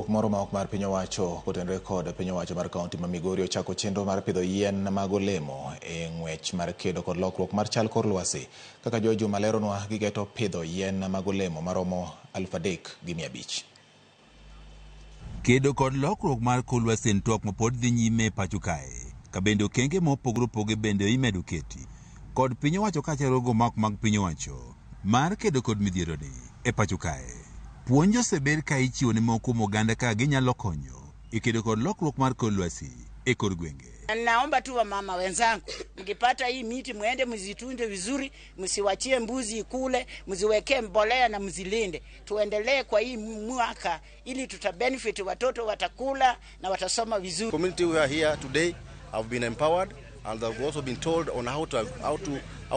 Riwruok moro ma ok mar piny owacho kotenore kod piny owacho mar kaunti ma Migori ochako chenro mar pidho yien mag olemo e ng'wech mar kedo kod lokruok mar chal kor lwasi. Kaka Joy Juma leronwa, gigeto pidho yien mag olemo maromo 3,500. Kedo kod lokruok mar kor lwasi en twak mapod dhi nyime e pacho kae, ka bende okenge mopogore opogore bende imedo keti kod piny owacho kaachiel gi riwruoge maok mag piny owacho mar kedo kod midhieroni e pacho kae. Puonj osebed ka ichiwo ne moko kuom oganda kaka ginyalo konyo e kedo kod lokruok mar kor lwasi e kor gwenge. Naomba tu wamama wenzangu, mkipata hii miti mwende mzitunze vizuri, msiwachie mbuzi ikule, mziwekee mbolea na mzilinde. Tuendelee kwa hii mwaka ili tuta benefit, watoto watakula na watasoma vizuri. Community we are here today have been empowered and they've also been told on how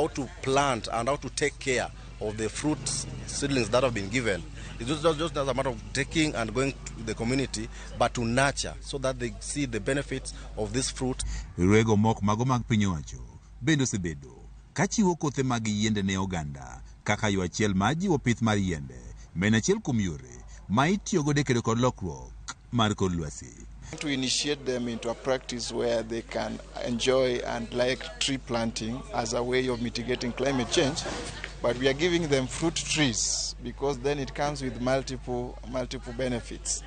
to plant and how to take care of the fruit seedlings that have been given. It's just not a matter of taking and going to the community, but to nurture so that they see the benefits of this fruit. Riwruoge moko mago mag piny owacho bende osebedo ka chiwo kothe mag yiende ne oganda kaka yo achiel mar jiwo pith mar yiende ma en achiel kuom yore ma itiyogodo e kedo kod lokruok mar kor lwasi. To initiate them into a practice where they can enjoy and like tree planting as a way of mitigating climate change. But we are giving them fruit trees because then it comes with multiple benefits.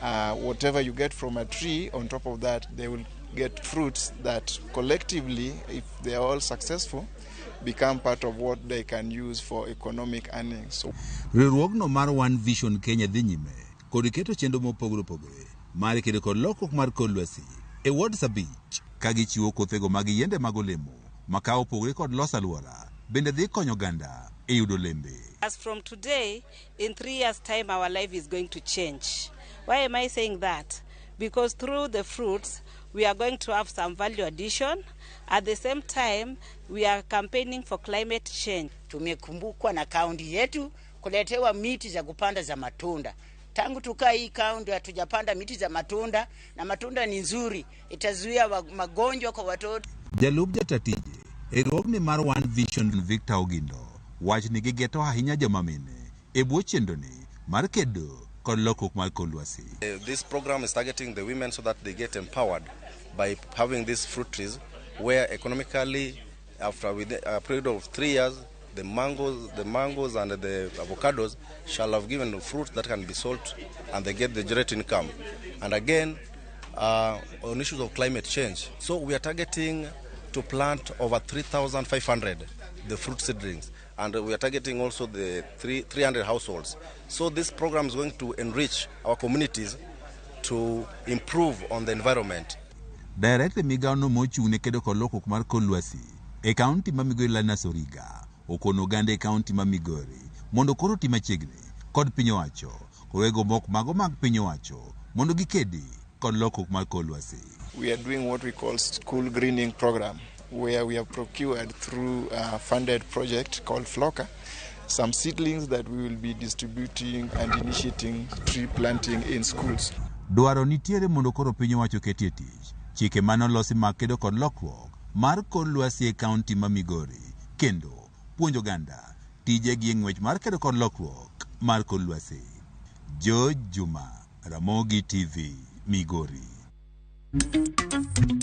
Whatever you get from a tree, on top of that, they will get fruits that collectively, if they are all successful, become part of what they can use for economic earnings. So Riwruogno mar One Vision Kenya dhi nyime kod keto chenro mopogore opogore mar kedo kod lokruok mar kor lwasi e wards 5 ka gichiwo kothego mag yiende mag olemo ma ka opogore kod loso alwora bende dhi konyo oganda e yudo olembe. As from today, in 3 years' time, our life is going to change. Why am I saying that? Because through the fruits, we are going to have some value addition. At the same time, we are campaigning for climate change. Tumekumbukwa na kaunti yetu kuletewa miti za kupanda za matunda. Tangu tukaa hii kaunti hatujapanda miti za matunda, na matunda ni nzuri, itazuia magonjwa kwa watoto. Jalup jata tije e riwruogni mar One Vision Victor Ogindo wach ni gigeto ahinya joma mine e bwo chenroni mar kedo kod lokruok mar kor lwasi. This program is targeting the women so that they get empowered by having these fruit trees where economically after with a period of 3 years the mangoes and the avocados shall have given fruit that can be sold and they get the generate income. And again, on issues of climate change. So we are targeting to plant over 3,500 the fruit seedlings and we are targeting also the 300 households. So this program is going to enrich our communities to improve on the environment. Director migawono mochung' ne kedo kod lokruok mar kor lwasi e kaunti ma Migori Linus Origa okono oganda e kaunti ma Migori mondo koro oti machiegni kod piny owacho kowego mok mago mag piny owacho mondo gikedi kod lokruok mar kor lwasi. We are doing what we call school greening program, where we have procured through a funded project called FLOCA some seedlings that we will be distributing and initiating tree planting in schools. Dwaro nitiere mondo koro piny owacho ketie tich chike manolosi mag kedo kod lokruok mar kor lwasi e kaunti ma Migori kendo puonjo oganda tijegi e ng'wech mar kedo kod lokruok mar kor lwasi. George Juma, Ramogi TV, Migori.